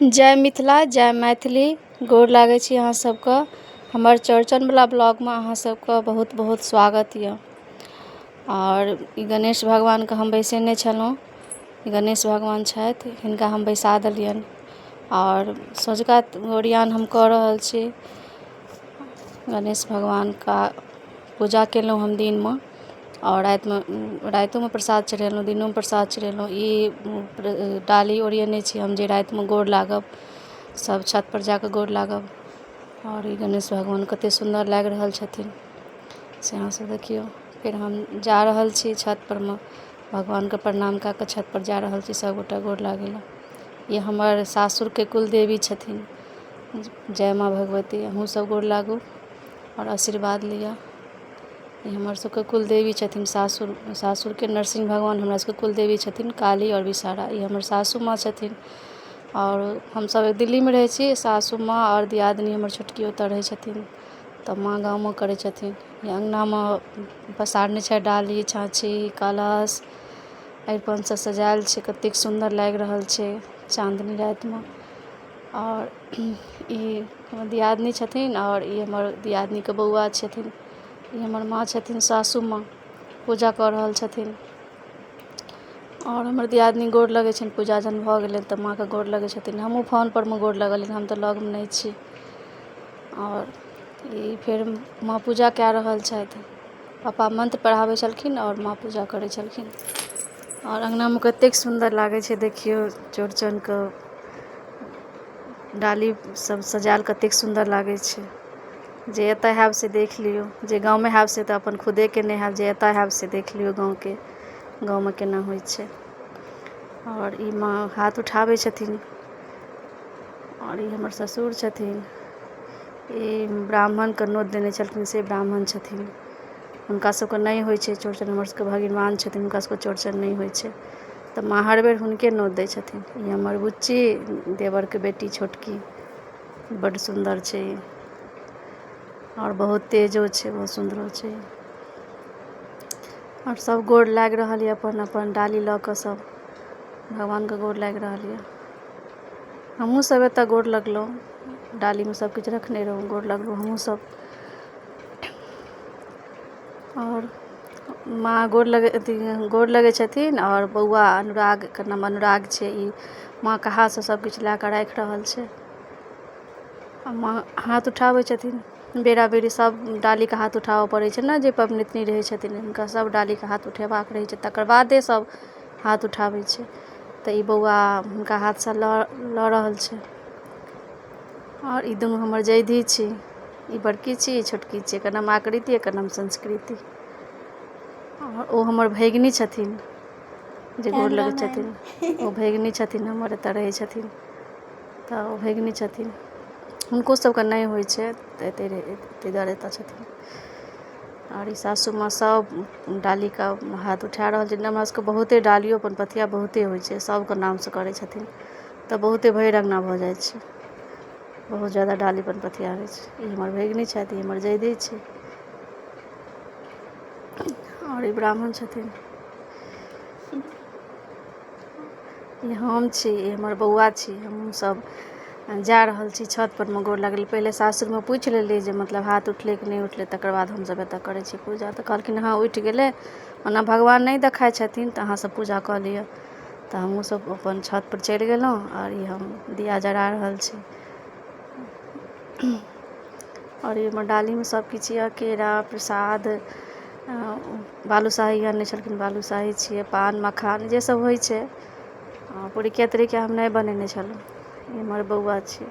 जय मिथिला जय मैथिली। गोर लागै छी अहाँ सबके। हमर चौड़चनवला ब्लॉगमे अहाँ सबके बहुत बहुत स्वागत यऽ। आओर ई गणेश भगवानके हम बैसेने छलहुँ। गणेश भगवान छथि, हिनका हम बैसा देलियनि। आओर सँझुका ओरियान हम कऽ रहल छी। गणेश भगवानके पूजा केलहुँ हम दिनमे आओर रातिमे, रातिओमे प्रसाद चढ़ेलहुँ, दिनोमे प्रसाद चढ़ेलहुँ। ई डाली ओरियेने छी हम जे रातिमे गोर लागब, सब छतपर जा कऽ गोर लागब। आओर ई गणेश भगवान कतेक सुन्दर लागि रहल छथिन से अहाँसब देखियौ। फेर हम जा रहल छी छतपर मे, भगवानके प्रणाम कए कऽ छतपर जा रहल छी सबगोटा गोर लागै लए। ई हमर सासुरके कुलदेवी छथिन। जय माँ भगवती। अहूँ सब गोर लागू आओर आशीर्वाद लिअ। ई हमर सबके कुलदेवी छथिन। सासुर, सासुरके नरसिंह भगवान हमरा सबके कुलदेवी छथिन, काली आओर विषहरा। ई हमर सासू माँ छथिन। आओर हमसब दिल्लीमे रहै छी। सासू माँ आओर दियादनी हमर छोटकी ओतऽ रहै छथिन, तऽ माँ गाममे करै छथिन। ई अङ्गनामे पसारने छै डाली, छाँछी, कलश, अरिपनसँ सजायल छै। कतेक सुन्दर लागि रहल छै चाँदनी रातिमे। आओर ई हमर दियादनी छथिन आओर ई हमर दियादनीके बौआ छथिन। ई हमर माँ छथिन, सासू माँ पूजा कऽ रहल छथिन। आओर हमर दियादनी गोर लगै छनि। पूजा जहन भऽ गेलै तऽ माँके गोर लगै छथिन। हमहूँ फोनपर मे गोर लगलियनि, हम तऽ लगमे नहि छी। आओर ई फेर माँ पूजा कए रहल छथि। पापा मन्त्र पढ़ाबै छलखिन आओर माँ पूजा करै छलखिन। आओर अङ्गनामे कतेक सुन्दर लागै छै देखियौ, चौड़चनके डाली सब सजायल कतेक सुन्दर लागै छै। जे एतऽ हैब से देख लियौ, जे गाँवमे हैब से तऽ अपन खुदे केने हैब, जे एतऽ हैब से देख लियौ गाँवके, गाँवमे केना होइ छै। आओर ई माँ हाथ उठाबै छथिन। आओर ई हमर ससुर छथिन। ई ब्राह्मणके नोत देने छलखिन, से ब्राह्मण छथिन। हुनका सबके नहि होइ छै चौड़चन। हमर सबके भगिनमान छथिन, हुनका सबके चौड़चन नहि होइ छै, तऽ माँ हर बेर हुनके नोत दै छथिन। ई हमर बुच्ची, देवरके बेटी छोटकी, बड्ड सुन्दर छै ई आओर बहुत तेजो छै, बहुत सुन्दरो छै। आओर सब गोर लागि रहल यऽ अपन अपन डाली लऽ कऽ, सब भगवानके गोर लागि रहल यऽ। हमहूँ सब एतऽ गोर लगलहुँ। डालीमे सबकिछु रखने रहौं, गोर लगलहुँ हमहूँ सब। आओर माँ गोर लगै अथी गोर लगै छथिन। आओर बौआ अनुराग, एकर नाम अनुराग छै। ई माँके हाथसँ सबकिछु लए कऽ राखि रहल छै। आ माँ हाथ उठाबै छथिन। बेरा बेरी सब डालीके हाथ उठाबऽ पड़ै छै ने, जे पबनैतनी रहै छथिन हुनका सब डालीके हाथ उठेबाक रहै छै, तकर बादे सब हाथ उठाबै छै। तऽ ई बौआ हुनका हाथसँ लऽ रहल छै। आओर ई दुनू हमर जैधी छी। ई बड़की छी, ई छोटकी छी। एकर नाम आकृति, एकर नाम संस्कृति। आओर ओ हमर भगिनी छथिन जे गोर लगै छथिन, ओ भगिनी छथिन हमर, एतऽ रहै छथिन, तऽ ओ भगिनी छथिन। हुनको सबके नहि होइ छै तऽ एतै ताहि दुआरे एतऽ छथिन। आओर ई सासू माँ सब डालीके हाथ उठा रहल छथिन। हमरा सबके बहुते डालियो पनपथिया बहुते होइ छै, सबके नामसँ करै छथिन तऽ बहुते भरि अङ्गना भऽ जाइ छै। बहुत जादा डाली पनपथिया होइ छै। ई हमर भगिनी छथि, ई हमर जैधी छी। आओर ई ब्राह्मण छथिन। ई हम छी, ई हमर बौआ छी। हमहूँ सब जा रहल छी छत परमे गोर लागै लए। पहिले सासुरमे पूछि लेलियै जे मतलब हाथ उठलै कि नहि उठलै, तकर बाद हमसब एतऽ करै छी पूजा। तऽ कहलखिन हँ उठि गेलै, ओना भगवान नहि देखाइ छथिन, तऽ अहाँ सब पूजा कऽ लिअ। तऽ हमहूँ सब अपन छतपर चलि गेलहुँ। आओर ई हम दिया जरा रहल छी। आओर एहिमे डालीमे सबकिछु यऽ, केरा, प्रसाद, बालूशाही आनने छलखिन, बालूशाही छियै, पान मखान जे सब होइ छै। पुरिकिया तुरिकिया हम नहि बनेने छलहुँ। ई हमर बौआ छी।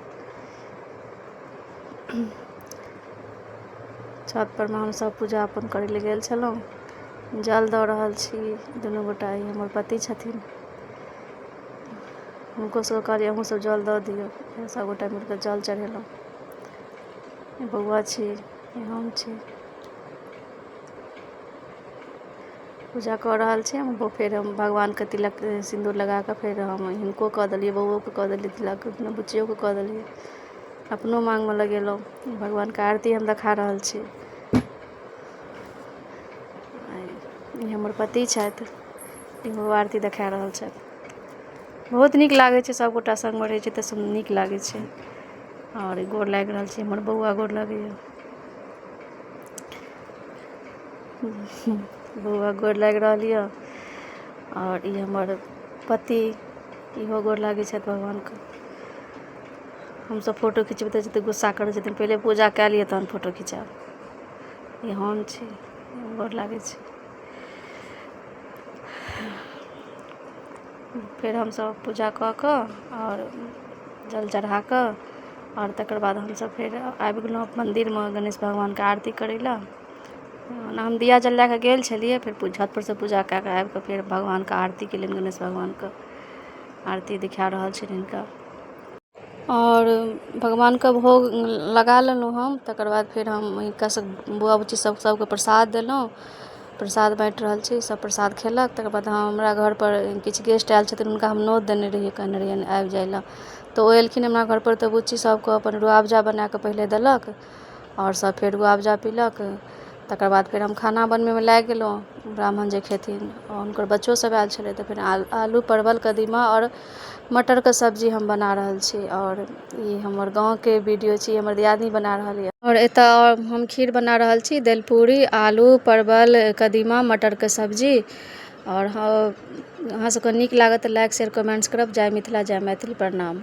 छतपर मे हमसब पूजा अपन करै लए गेल छलहुँ। जल दऽ रहल छी दुनू गोटा। ई हमर पति छथिन। हुनको सबके कहलियै अहूँ सब जल दऽ दियौ। फेर सबगोटा मिलकऽ जल चढ़ेलहुँ। ई बौआ छी, ई हम छी। पूजा कऽ रहल छी हम। फेर हम भगवानके तिलक सिन्दूर लगाकऽ फेर हम हिनको कऽ देलियै, बौओके कऽ देलियै तिलक, अपना बुच्चियोके कऽ देलियै, अपनो माँगमे लगेलहुँ। भगवानके आरती हम देखा रहल छी। ई हमर पति छथि, इहो आरती देखा रहल छथि। बहुत नीक लागै छै, सभगोटा सङ्गमे रहै छै तऽ नीक लागै छै। आओर गोर लागि रहल छै, हमर बौआ गोर लगैए, बौआ गोर लागि रहल यऽ। आओर ई हमर पति, इहो गोर लागै छथि भगवानके। हमसभ फोटो खिचबैत रहै छी तऽ गुस्सा करै छथिन, पहिले पूजा कए लिअ तहन फोटो खिचायब। ई हम छी, गोर लागै छी। फेर हमसभ पूजा कऽ कऽ आओर जल चढ़ा कऽ आओर तकर बाद हमसभ फेर आबि गेलहुँ मन्दिरमे गणेश भगवानके आरती करै लए। ओना हम दिया जला कऽ गेल छलियै, फेर छतपर सँ पूजा कए कऽ आबि कऽ फेर भगवानके आरती केलियनि। गणेश भगवानके आरती दिखा रहल छनि हिनका। आओर भगवानके भोग लगा लेलहुँ हम। तकर बाद फेर हम हिनका सब बौआ बुच्ची सब सबके प्रसाद देलहुँ। प्रसाद बाँटि रहल छी, सब प्रसाद खेलक। तकर बाद हमरा घरपर किछु गेस्ट आयल छथिन, हुनका हम नोत देने रहियै, कहने रहियनि आबि जाइ लए, तऽ ओ एलखिन हमरा घरपर। तऽ बुच्ची सबके अपन रुआबजा बनाकऽ पहिले देलक आओर सब फेर रुआबजा पीलक। तकर बाद फेर हम खाना बनबैमे लागि गेलहुँ, ब्राह्मण जे खेथिन। हुनकर बच्चो सब आयल छलै, तऽ फेर आलू परवल कदीमा आओर मटरके सब्जी हम बना रहल छी। आओर ई हमर गाँवके वीडियो छी, हमर दियादनी बना रहल यऽ। आओर एतऽ हम खीर बना रहल छी, दालि आलू परवल कदीमा मटरके सब्जी। आओर अहाँ सबके नीक लागत तऽ लाइक शेयर कमेंट्स करब। जय मिथिला, जय मैथिली, प्रणाम।